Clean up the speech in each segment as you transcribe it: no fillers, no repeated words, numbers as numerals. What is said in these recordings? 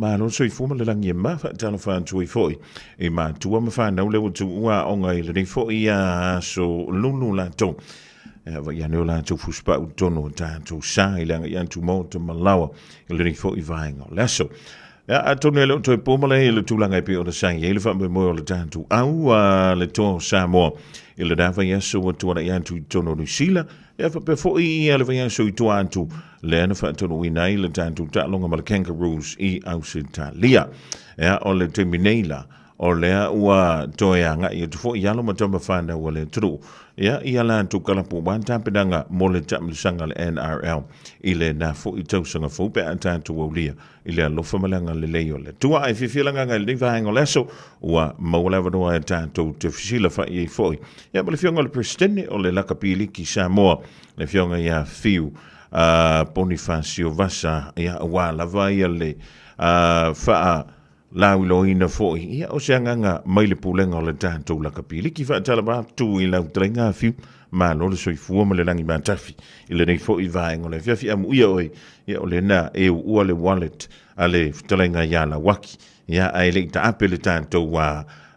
Malo soifua ma le lagi e ma faatalofa atu ai foi i matua ma fanau lea ua tuua aoga i lenei foi aso lulu latou. E ava'i ane o latou fusipau i totonu o tatou sa i le agai atu maota ma laoa i lenei foi vaega o le aso. Ia, atonu e le o toe po malae i le tulaga e pei ona sa i ai le faamoemoe o le tatou au a le Toa o Samoa i lena vaiaso ua tuanai atu i totonu o Niu Sila, Ia faapea foi ia le vaiaso i tua atu lea na faataunuuina ai le tatou taaloga ma le Kangaroos i Ausetalia. Ia, o le taimi nei la, o lea ua toe agai atu foi i alo ma tama fanau a le atunuu, ia, i a latou kalapu aua tapenaga mo le taamilosaga a le NRL i lena foi tausaga fou pe a tatou aulia i le alofa ma le agalelei o le Atua. Ae fiafia le agaga i lenei vaega o le aso, ua maua le avanoa e tatou te fesilafai ai foi. Ia ma le Afioga i le Peresetene o le Lakapi Liki Samoa, le Afioga ia Fiu Ponifasio Vasa, ia aua lava ia le faalauiloaina foi, ia o se agaga mai le pulega o le tatou lakapi liki. Faatalofa atu i lau fetalaiga Fiu, malo le soifua ma le lagi matafi i lenei foi vaega o le afiafi. Amuia oe, ia o lena e uua le wallet a le fetalaiga ia Lauaki, ia ae le i taape le tatou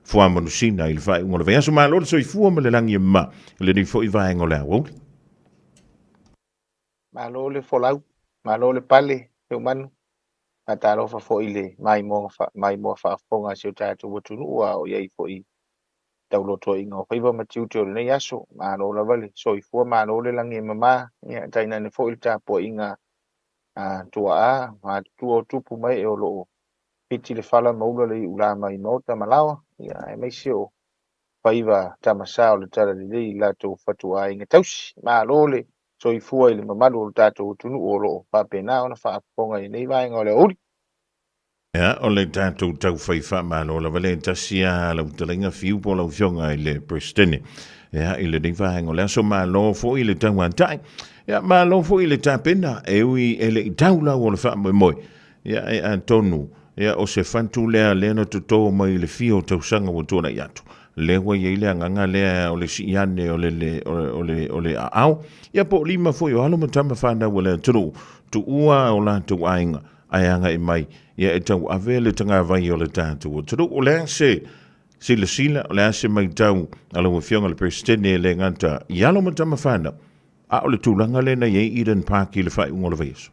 fuamanusina i le faaiuga o le vaiaso. Malo le soifua ma le lagi e mama i lenei foi vaega o le aoauli. Malo le folau, malo le pale, Seumanu. Faatalofa foi i le maimoa faafofoga a si o tatou atunuu a o i ai foi taulotoaiga o faiva ma tiute o lenei aso. Malo lava le soifua, malo le lagi e mama, ia tainane foi le tapuaiga a tuaa, matutua o tupu ma ee o lo o fiti le fala ma ula le iulā mai maota ma laoa, ia aemaise o faiva tamasa o le Talalelei i latou fatuaiga tausi. Malo le soifua i le mamalu o le tatou atunuu o lo o faapena ona faafofoga i lenei vaega o le aoauli. Ia, o le tatou taufai faamalo lava lea e tasi a lau fetalaiga Fiu po o lau Afioga i le Peresetene. Ia, i lenei vaega o le aso, malo foi i le tauatai. Ia, malo foi i le tapena, e ui e le i tau lau o le faamoemoe. Ia, e atonu, ia, o se fatu lea lea na toto mai i le fia o tausaga ua tuanai atu. Lea ua i ai le agaga lea o le sii ane o le, o le, o le aao. Ia, po o lima foi o alo ma tama fanau a le atunuu, tuua o latou aiga, ae agai mai, ia e tauave le tagavai o le tatou atunuu. O le a se silasila, o le a se matau a lau Afioga i le Peresetene e le gata i alo ma tama fanau, a o le tulaga lea na i ai Eden Park i le faaiuga o le vaiaso?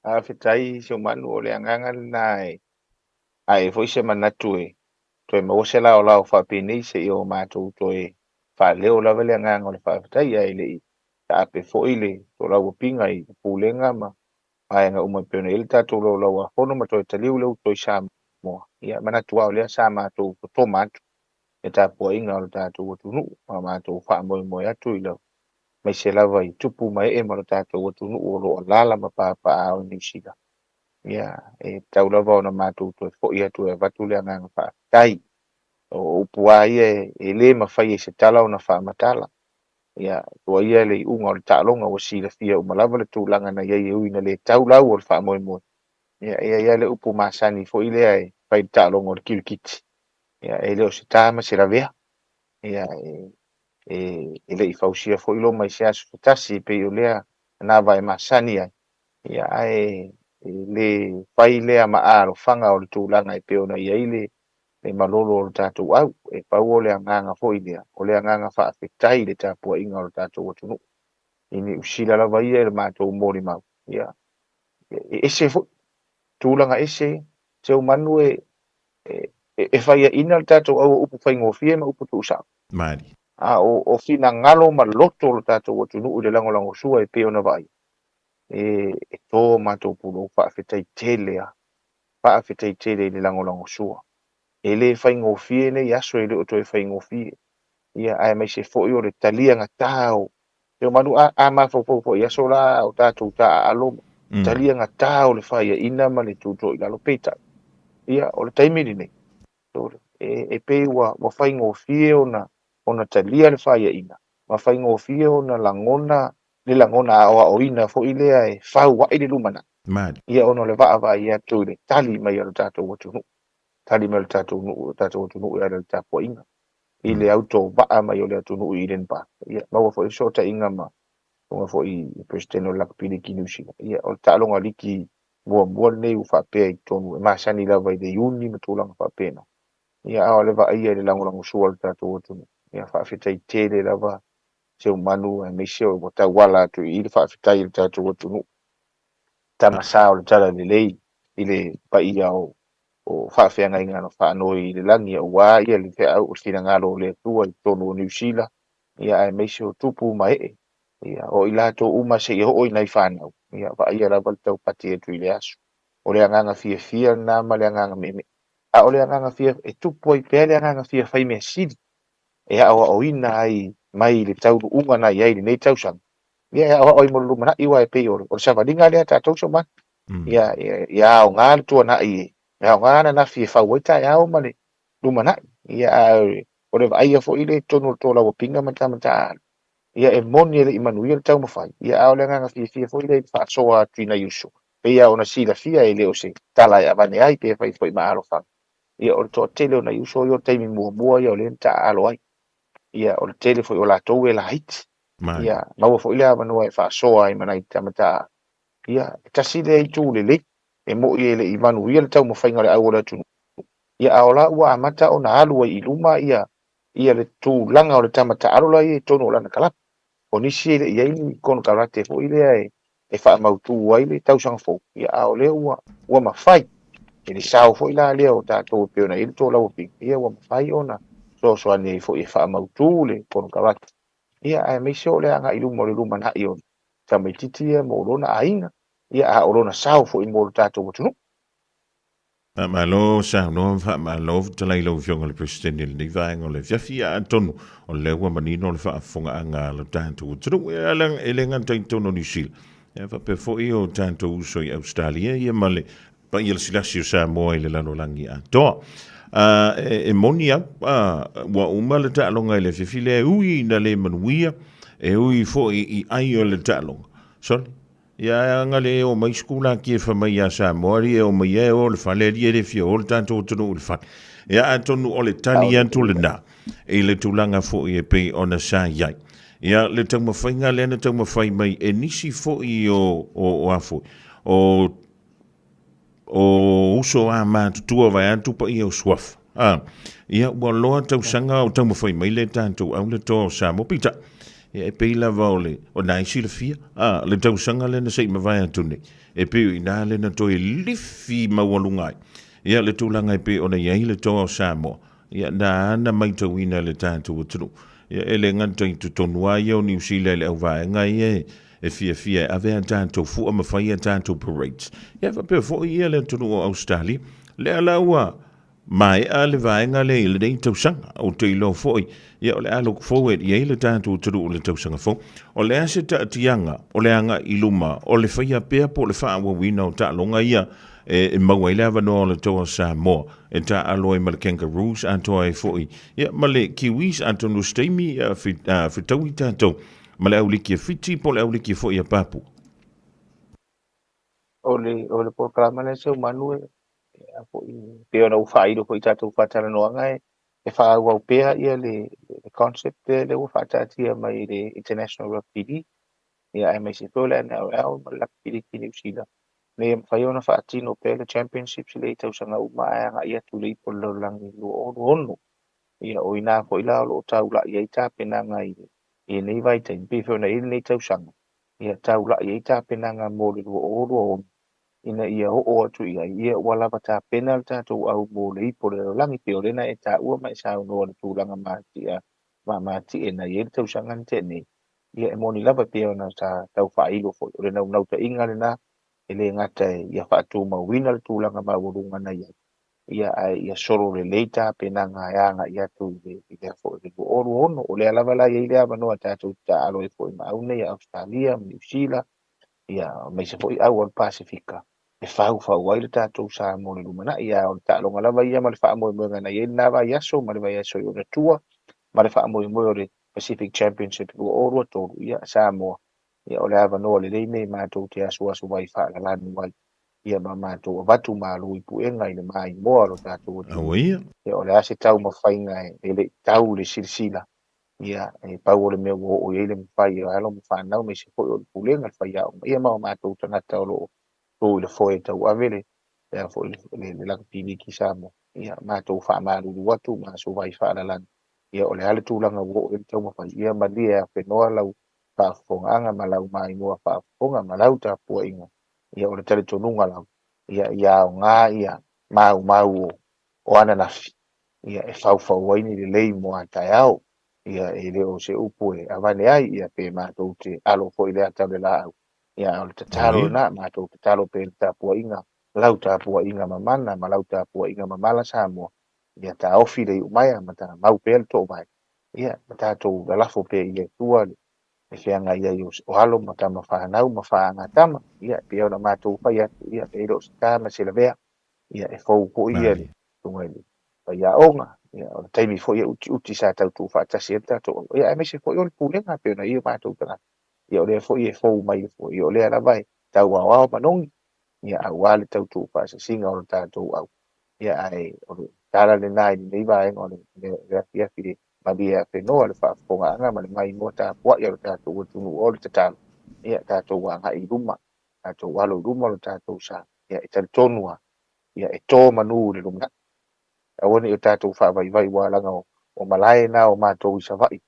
Faafetai Seumanu, o le agaga lena e ae foi se manatu e toe maua se laolao faapenei seia o matou toe faaleo lava le agaga o le faafetai, ae le i taape foi le tolauapiga i pulega ma vaega uma e pei ona i ai le tatou laulauafono ma toe taliu le uto i Samoa. Ia, manatu lava o lea sa matou totoma atu le tapuaiga o le tatou atunuu ma matou faamoemoe atu i aemaise lava i tupu ma ee ma le tatou atunuu o lo o alaala ma papaaao i Niu Sila. Ia, e tatau lava ona matou toe foi atu e avatu le agaga faafetai. O upu lava ia e le mafai e se tala ona faamatala. Ia, tua ia le iuga o le taaloga ua silafia uma lava le tulaga na i ai e ui ina le tau lau o le faamoemoe. Ia, e i ai lava le upu masani foi lea e fai i le taaloga o le kirikiti. Ia, e le o se ta ma se lavea. Ia, e le i fausia foi Roma i se aso se tasi e pei o lea manava e masani ai. Ia, ae e le fai lea maalofaga o le tulaga e pei ona i ai le le malolo o le tatou au. E pau o le agaga foi lea, o le agaga faafetai i le tapuaiga o le tatou atunuu. I Niu Sila lava ia i le matou molimau, ia, e ese foi, tulaga ese, Seumanu e, e faiaina le tatou au o upu faigofie ma upu tuusao. Mali. A o finagalo ma loto o le tatou atunuu i le lagolagosua e pei ona vaai, e to matou pulou faafetai tele lava. Faafetai tele i le lagolagosua. E le faigofie nei aso e le o toe faigofie. Ia, aemaise foi o le taliagata o Seumanu, a mafaufau foi i aso la o tatou taaalo, taliagata o le faiaina ma le tuutuu i lalo. Peitai, ia, o le taimi lenei, e pei ua faigofie ona talia le faiaina, ma faigofie ona lagona le lagona aoaoina foi lea e fauai le lumanai. Mali. Ia ona o le vaavaai atu i le tali mai a le tatou atunuu, tali mai o le tatou nuu, tatou atunuu e ala i le tapuaiga, i le autovaa mai o le atunuu i Eden Park. Ia maua foi fesootaiga ma luga foi i Peresetene o le Lakapi Liki i Niu Sila. Ia o le taaloga liki muamua lenei ua faapea i totonu e masani lava i le Iuni ma tulaga faapena. Ia, a o le vaaia i le lagolagosua o le tatou atunuu. Ia, faafetai tele lava Seumanu, aemaise ua tauala atu i i le faafetai i le tatou atunuu. Tama sa o le Talalelei i le paia o faafeagaiga na faanoi i le lagi aua ia le feau o le finagalo o le Atua i totonu o Niu Sila, ia aemaise o tupu ma ee, ia o i latou uma seia oo i nai fanau, ia vaaia lava le taupati atu i le aso. O le agaga fiafia lena ma le agaga meemee. A o le agaga fia e tupu ai pea le agaga fia fai mea sili e aoaoina ai mai le taunuuga na i ai i lenei tausaga. Ia e aoao ai mo le lumanai, aua e pei o le savaliga lea a tatou Seumanu. Ia, ia aoga le tuanai, e aoga ananafi e fau ai taeao ma le lumanai. Ia, a o le vaaia foi lea i totonu o le tolauapiga ma tamataaalo. Ia, e moni e le i manuia le taumafai, ia, a o le agaga fiafia foi lea i le faasoa atu i nai uso, pei lava ona silafia e le o se tala e avane ai pe fai foi ma alofaga. Ia, o le toatele o nai uso ia o le taimi muamua ia o lea na taaalo ai. Ia, o le tele foi o latou e laiti. Ia, maua foi le avanoa e faasoa ai ma nai tamataaalo. Ia, e tasi lea itu lelei, e moi e le i manuia le taumafaiga o le au o le atunuu. Ia, a o la ua amata ona alu ai i luma ia ia le tulaga o le tama taalo la ia i totonu o lana kalapa. O nisi e le i i ai ni konekarate foi lea e faamautu ai le tausaga fou, ia, a o lea ua mafai. I le sao foi la lea o tatou e pei ona i ai le tolauapiga, ia ua mafai ona fesoasoani ai foi e faamautu le konekarate. Ia, aemaise o le agai i luma o le lumanai o tamaitiiti ia mo lona aiga, ia, a o lona sao foi mo le tatou atunuu. Faamalo saunoa ma faamalo fetalai lau Afioga i le Peresetene i lenei vaega o le afiafi. Ia atonu o lea ua manino le faafofogaaga a lo tatou atunuu e le gata i totonu o Niu Sila, ae faapea foi o tatou uso i Ausetalia ia ma le paia lasilasi o Samoa i le lalolagi atoa. E moni au, ua uma le taaloga i le afiafi lea, e ui ina le manuia, e ui foi i ai o le taaloga. Sorry. Ia ae aga le o mai sikulaki e fai mai ia Samoa alii e o mai e o le fale alii e le fia o le tatou atunuu i le fale. Ia atonu o le tali atu lena i le tulaga foi e pei ona sa i ai. Ia le taumafaiga lea na taumafai mai e nisi foi o a foi o o uso a matutua vaeatu paia o Suafa. A, ia ua loa tausaga o taumafai mai le tatou au le toa o Samoa. Peitai, ia e pei lava o le, o na e silafia, a, le tausaga lea na se i mavae atu nei, e pei o i ina lea na toe lifi maualuga ai. Ia le tulaga e pei ona i ai le toa o Samoa, Ia, na ana maitauina e le tatou atunuu. Ia, e le gata i totonu lava ia o Niu Sila i le auvaega ia e fiafia e ave a tatou fua ma fai a tatou parades. Ia, faapea foi ia le atunuu o Ausetalia. Lea la ua maea le vaega lea i lenei tausaga. Ou te iloa foi, ia, o le a look forward i ai le tatou atunuu i le tausaga fou. O le a se taatiaga o le agai i luma o le faia pea po o le faaauauina o taaloga ia e maua ai le avanoa o le Toa Samoa e taaalo ai ma le Kangaroos atoa ai foi ia, ma le Kiwis atonu o se taimi ia, fetaui tatou ma le auliki a Fiti po o le auliki foi a Papua. O le polokalama lea Seumanu e a foi pei ona ou faailo foi i tatou faatalanoaga e faaauau pea ia le concept lea ua faataatia mai i le International Rugby League, ia aemaise foi o le NRL ma le Rugby League i Niu Sila ina ia mafai ona faatino pea le Championships i lea tausaga uma ae agai atu i le Ipu o le Lalolagi 2026. Ia, o i ina foi la o lo o taulai ai tapenaga i lenei vaitaimi, pei foi ona i ai lenei tausaga, ia taulai ai tapenaga mo le 2026 ina ia oo atu i ai, ia ua lava tapena le tatou au mo le Ipu o le Lalolagi, pei o lea na e taua ma e saunoa i le tulaga matia ma matie na i ai le tausaga na tea nei. Ia e moni lava pei ona sa tau faailo foi, o le naunautaiga lena e le gata ia faatumauina le tulaga maualuga na i ai, ia ae ia solo lelei tapenaga e agai atu i lea foi le 2026. O lea lava la e i ai le avanoa tatou te taaalo ai foi ma au nei a Ausetalia ma Niu Sila, ia aemaise foi au o le Pasefika e faufau ai le tatou sa mo le lumanai. A o le taaloga lava ia ma le faamoemoega na i ai lena vaiaso ma le vaiaso i ona tua ma le faamoemoe o le Pacific Championship 2023, ia Samoa, ia o le avanoa lelei nei matou te asuasu ai faalalanu ai, ia ma matou avatu malu i puega i le maimoa o lo tatou atunuu. Ia o le a se taumafaiga e le i tau i le silasila, ia e pau o le mea ua oo i ai le mafai o alo ma fanau aemaise foi o le pulega, le faiaoga, ia ma o matou tagata o lo o tu i le foe e tauave le le a foi le lakapi liki Samoa. Ia, matou faamalulu atu ma aso vai faalalagi. Ia, o le a le tulaga ua oo i ai le taumafai, ia malie afenoa lau faafofogaaga ma lau maimoa faafofoga ma lau tapuaiga. Ia, o le talitonuga lava, ia, ia aoga ia maumau o ananafi, ia, e faufau ai ni lelei mo a taeao. Ia, e le o se upu e avane ai, ia, pe matou te alo foi i le ata o le laau. Ia, a o le tatalo lena, matou tatalo pea i le tapuaiga, lau tapuaiga mamana ma lau tapuaiga mamala Samoa, ia taofi le iumaea ma tamau pea le toovae, ia, ma tatou lalafo pea i le Atua le feagai ai o alo ma tama fanau ma faagatama, ia, pei ona matou fai atu, ia, e le o se ta ma se lavea, ia, e fou foi ia le susuga i le faiaoga, ia, o le taimi foi e utiuti sa tau tuufaatasi ai le tatou, ia, aemaise foi o le pulega pei ona i ai o matou tagata. Ia o lea foi e fou mai le foi, o lea lava e tau aoao manogi, ia aua le tau tuufaasasiga o le tatou au. Ia ae o le tala lena i lenei vaega o le afiafi le malie afenoa le faafofogaaga ma le maimoa tapuai a lo tatou atunuu o le tatalo, ia tatou agai i luma, tatou alo i luma lo tatou sa, ia e talitonu lava, ia e to manu i le lumanai. Aua ne i o tatou faavaivai aua leaga o malae na o matou i Savaii,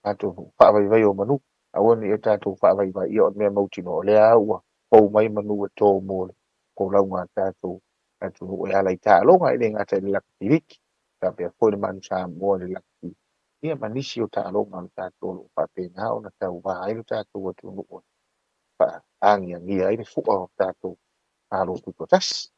matou faavaivai o manu. Aua ne i o tatou faavaivai, ia o le mea mautinoa, o lea ua fou mai manu e to mo le folauga a le tatou atunuu e ala i taaloga, e le gata i le lakapi liki, faapea foi le Manu Samoa i le lakapi, ia ma nisi o taaloga a le tatou o lo o faapena ona tauva ai le tatou atunuu e faaagiagia ai le fua o le tatou Malo Tutoatasi.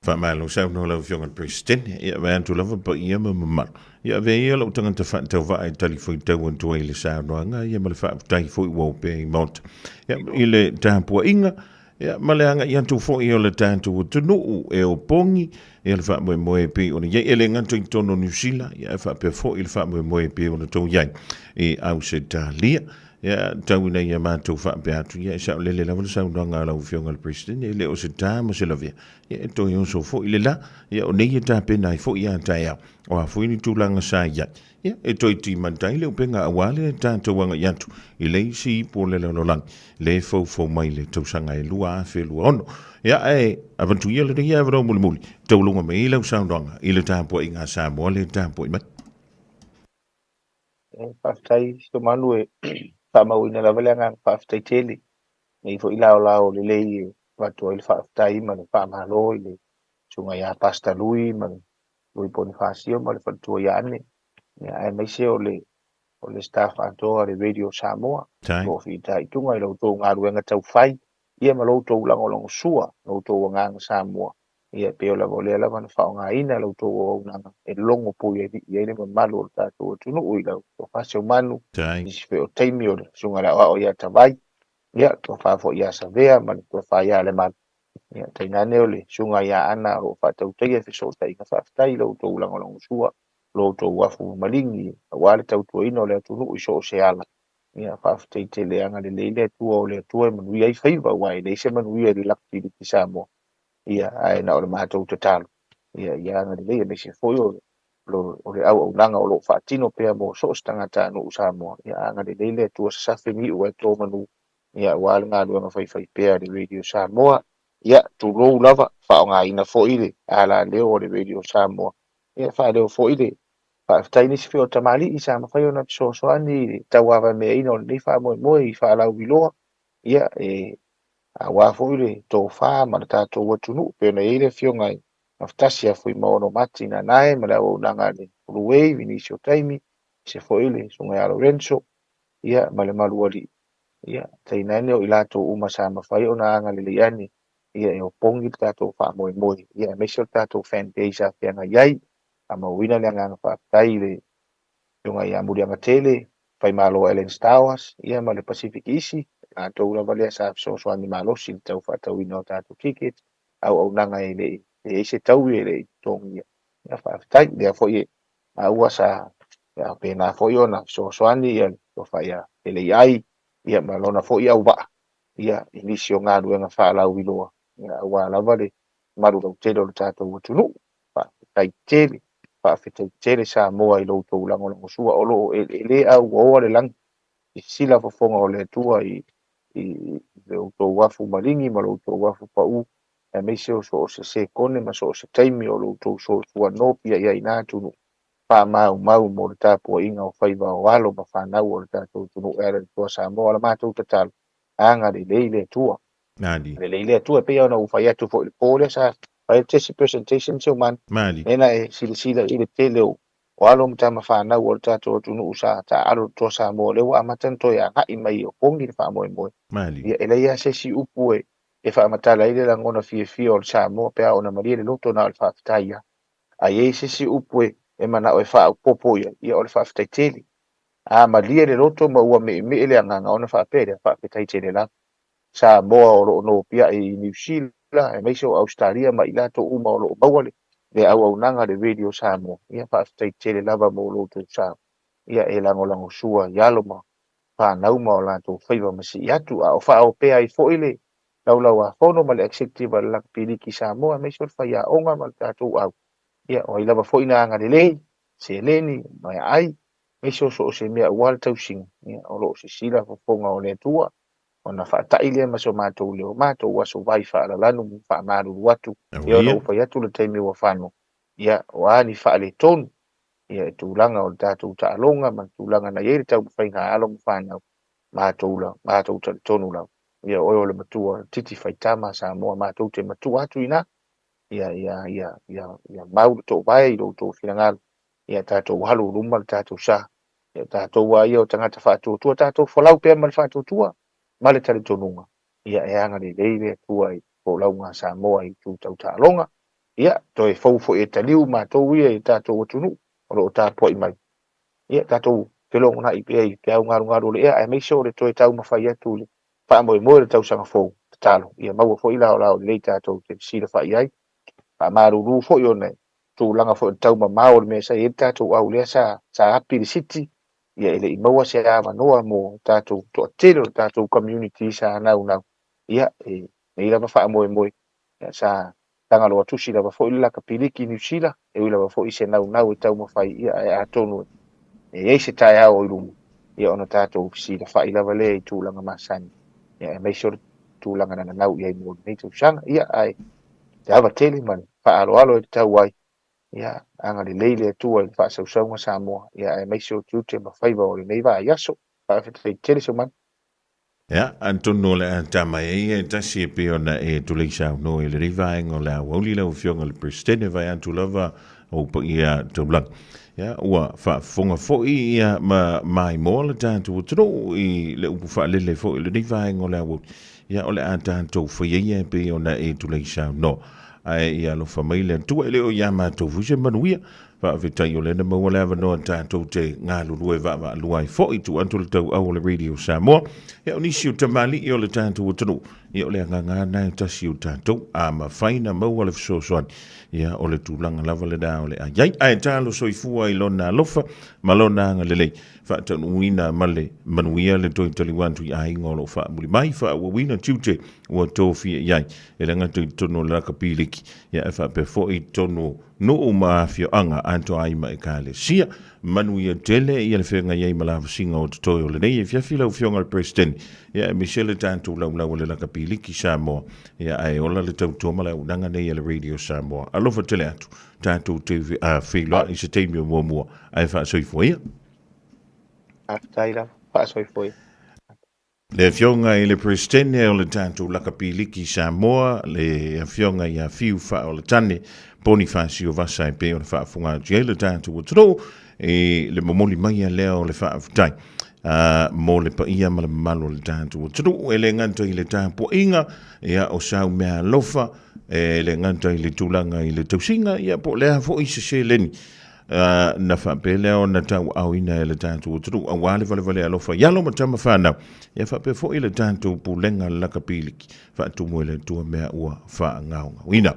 Faamalo saunoa lau Afioga i le Peresetene. Ia vae atu lava paia ma mamalu. Ia avea ia lou tagata faatauvaa e talifuaitau atu ai i le saunoaga ia ma le faafetai foi ua opea i Maota. Ia, i le tapuaiga, ia, ma le agai atu foi o le tatou atunuu e opogi ia le faamoemoe e pei ona i ai. E le gata i totonu o Niu Sila, ia ae faapea foi le faamoemoe e pei ona outou i ai i Ausetalia. Ia, tau ina ia matou faapea atu, ia e saolele lava le saunoaga a lau Afioga i le President, e le o se ta ma se lavea, ia e toe oso foi le la, ia o nei e tapena ai foi a taeao, o a foi ni tulaga sa i ai, ia e toe timata ai le upega aua le tatou agai atu i le isi ipu o le lalolagi, le foufou mai le tausaga e 2026. Ia, ae avatu ia lenei avanoa mulimuli, taualuga mai ai lau saunoaga i le tapuaiga a Samoa le tapuai mai. Faafetai Seumanu e faamauina lava le agaga faafetai tele nei foi laolao lelei e avatu ai le faafetai ma le faamalo i le susuga ia Pastor Lui ma le Lui Ponifasio ma le faletua ia Ane, ia aemaise o le o le staff atoa a le Radio Samoa o lo o fitaituga i la outou galuega taufai ia ma lo outou lagolagosua lo outou agaga Samoa. Ia, e pei lava o lea lava na faaaogaina la outou auaunaga e logo puialii ai le mamalu o le tatou atunuu i lau tofa Seumanu, nisi foi o taimi o le susuga i le aoao ia Tavai, ia, tofa foi ia Savea ma le tofa ia Lemalu, ia, tainane o le susuga ia Ana o lo o faatautaia fesootaiga. Faafetai i la outou lagolagosua, lo outou afu maligi aua le tautuaina o le atunuu i so o se ala. Ia, faafetai tele, agalelei le Atua o le Atua e manuia ai faiva, aua e leai se manuia i le lakapi Samoa. Ia, ae na o le matou tatalo, ia, ia agalelei, aemaise foi o o le auaunaga o lo o faatino pea mo so o se tagatanuu Samoa. Ia agalelei le Atua sasafe niu ae to manu, ia, aua le galuega faifaipea a le Radio Samoa. Ia, tulou lava, faaaogaina foi le alaleo o le Radio Samoa, ia, faaleo foi le faafetai nisi foi o tamalii sa mafai ona fesoasoani i le tauavameaina o lenei faamoemoe i faalauiloa, ia, e aua foi le tofa ma le tatou atunuu pei ona i ai le afioga i Gafatasi ia Fuimaono Mati Nanae ma le auaunaga a le Blue Wave i nisi o taimi, aemaise foi le susuga ia Lorenzo ia ma le Malualii, ia tainane o i latou uma sa mafai ona agalelei ane ia e opogi le tatou faamoemoe, ia aemaise o le tatou fan base sa feagai ai. Faamauina le agaga faafetai i le afioga ia Muliagatele, Faimalo Ellen Stowers, ia ma le Pacific Isi, latou lava lea sa fesoasoani malosi i le tau faatauina o tatou ticket, auaunaga e le i leai se taui e le i totogia. Ia faafetai, lea foi e maua sa faapena foi ona fesoasoani ia le tofa ia Feleiai ia ma lona foi auvaa ia i nisi o galuega faalauiloa ia aua lava le malu lautele o le tatou atunuu. Faafetai tele, faafetai tele Samoa i lo outou lagolagosua o lo o eleele a ua oa le lagi. Silasila fofoga o le Atua i i le outou afu maligi ma lo outou afu pau, aemaise o so o se sekone ma so o se taimi o lo outou soifua nopiai ai i na atunuu faamaumau mo le tapuaiga o faiva o alo ma fanau o le tatou atunuu e ala i le Toa Samoa. O la matou tatalo, agalelei le Atua. Agalelei le Atua, e pei ona ou fai atu foi i le po lea sa fai ai se presentation si o manu. Lena e silasila i le tele o alo ma tama fanau o le tatou atunuu sa taaalo i le Toa Samoa, lea ua amata ona toe agai mai e opogi le faamoemoe. Ia, e leai lava se isi upu e faamatala ai le lagona fiafia o le Samoa pe a ona malie le loto, na o le faafetai lava. A i ai se isi upu e manao e faaopoopo i ai, ia o le faafetai tele. A malie le loto ma ua meemee le agaga, ona faapea lea, faafetai tele lava. Samoa o lo o nopiai i Niu Sila, aemaise o Ausetalia ma i latou uma o lo o maua le auaunaga a le Radio Samoa, ia faafetai tele lava mo lo outou sao. Ia e lagolagosua i alo ma fanau ma o latou faiva ma sii atu, a o faaopea ai foi le Laulau-a-Fono ma le Executive a le Lakapiliki Samoa, aemaise o le faiaoga ma le tatou au. Ia, o ai lava foi na agalelei, seleni, meaai, aemaise o so o se mea aua le tausiga, ia, o lo o sisila fofoga o le Atua, ona faatai lea ma so matou leo, matou aso vai faalalanu ma faamalulu atu, e ona ou fai atu le taimi ua fano, ia, o a ni faaletonu, ia, e tulaga o le tatou taaloga ma le tulaga na i ai le taumafaiga a alo ma fanau, matou la, matou talitonu lava, ia, oe o le matua titi faitama a Samoa, matou te matua atu i ina, ia, ia, ia, ia, ia mau le toovae i lo outou finagalo, ia tatou alu i luma le tatou sa. Ia tatou a ia o tagata faatuatua, tatou folau pea ma le faatuatua ma le talitonuga, ia e agalelei le Atua i folauga a Samoa i itu tau taaloga. Ia, toe fou foi e taliu matou ia i tatou atunuu o lo o tapuai mai. Ia, tatou felogonai pea i peau galugalu o le ea, aemaise o le toe taumafai atu i le faamoemoe o le tausaga fou. Tatalo, ia maua foi laolao lelei tatou te fesilafai ai. Faamalulu foi ona tulaga foi o le taumamao o le mea sa i ai le tatou au lea sa api i le city, ia e le i maua se avanoa mo tatou toatele o le tatou community sa naunau, ia e nei lava faamoemoe, ia sa tagaloa tusi lava foi le lakapiliki i Niu Sila, e ui lava foi i se naunau e taumafai, ia ae atonu e i ai se taeao i luma, ia ona tatou fesilafai lava lea i tulaga masani, ia aemaise o le tulaga na nanau i ai mo lenei tausaga, ia ae te ava tele ma le faaaloalo e tatau ai, ia agalelei le Atua i le faasausauga Samoa, ia aemaise o tiute ma faiva o lenei vaiaso. Faafetai tele Seumanu. Ia, atonu o le a tama ai ia e tasi e pei ona e tulei saunoa i lenei vaega o le aoauli lau Afioga i le Peresetene, vae atu lava ou paia taulaga. Ia, ua faafofoga foi ia ma maimoa le tatou atunuu i le upu faalele foi i lenei vaega o le aoauli. Ia, o le a tatou faia ia e pei ona e tulei saunoa. Ae ia alofa mai le Atua, e le o iā matou foi se manuia. Faafetai o lea na maua le avanoa tatou te galulue vaavaalua ai foi, tuu atu le tauau o le Radio Samoa. Ia, o nisi o tamalii o le tatou atunuu, ia o le agaga lava lena e tasi o tatou. A mafai na maua le fesoasoani, ia o le tulaga lava lena o le a i ai. Ae talo soifua i lona alofa ma lona agalelei. Faataunuuina ma le manuia le toe taliu atu i aiga o lo o faamuli mai, faaauauina tiute ua tofia i ai e le gata i totonu o le lakapiliki, ia ae faapea foi i totonu o nuu ma afioaga atoa ai ma Ekalesia. Manuia tele ia le feagai ai ma lavasiga o totoe o lenei afiafi lau Afioga i le Peresetene, ia aemaise le tatou laulau a le lakapiliki Samoa, ia ae ola le tautua ma le auaunaga nei a le Radio Samoa. Alofa tele atu. Tatou te feiloai i se taimi o muamua, ae faasoifua ia. Faafetai lava, faasoifua ia. Le Afioga i le Peresetene o le tatou Lakapiliki Samoa, le Afioga ia Fiu Faaolatane Ponifasio Vasa e pei ona faafofoga atu i ai le tatou atunuu i le momoli mai lea o le faafetai mo le paia ma le mamalu o le tatou atunuu e le gata i le tapuaiga ia o sau meaalofa e le gata i le tulaga i le tausiga ia po o le a foi se seleni na faapea lea ona tauaaoina e le tatou atunuu aua le valevale alofa i alo ma tama fanau ia faapea foi le tatou pulega lakapiliki faatumu e le Atua mea ua faagaogaoina.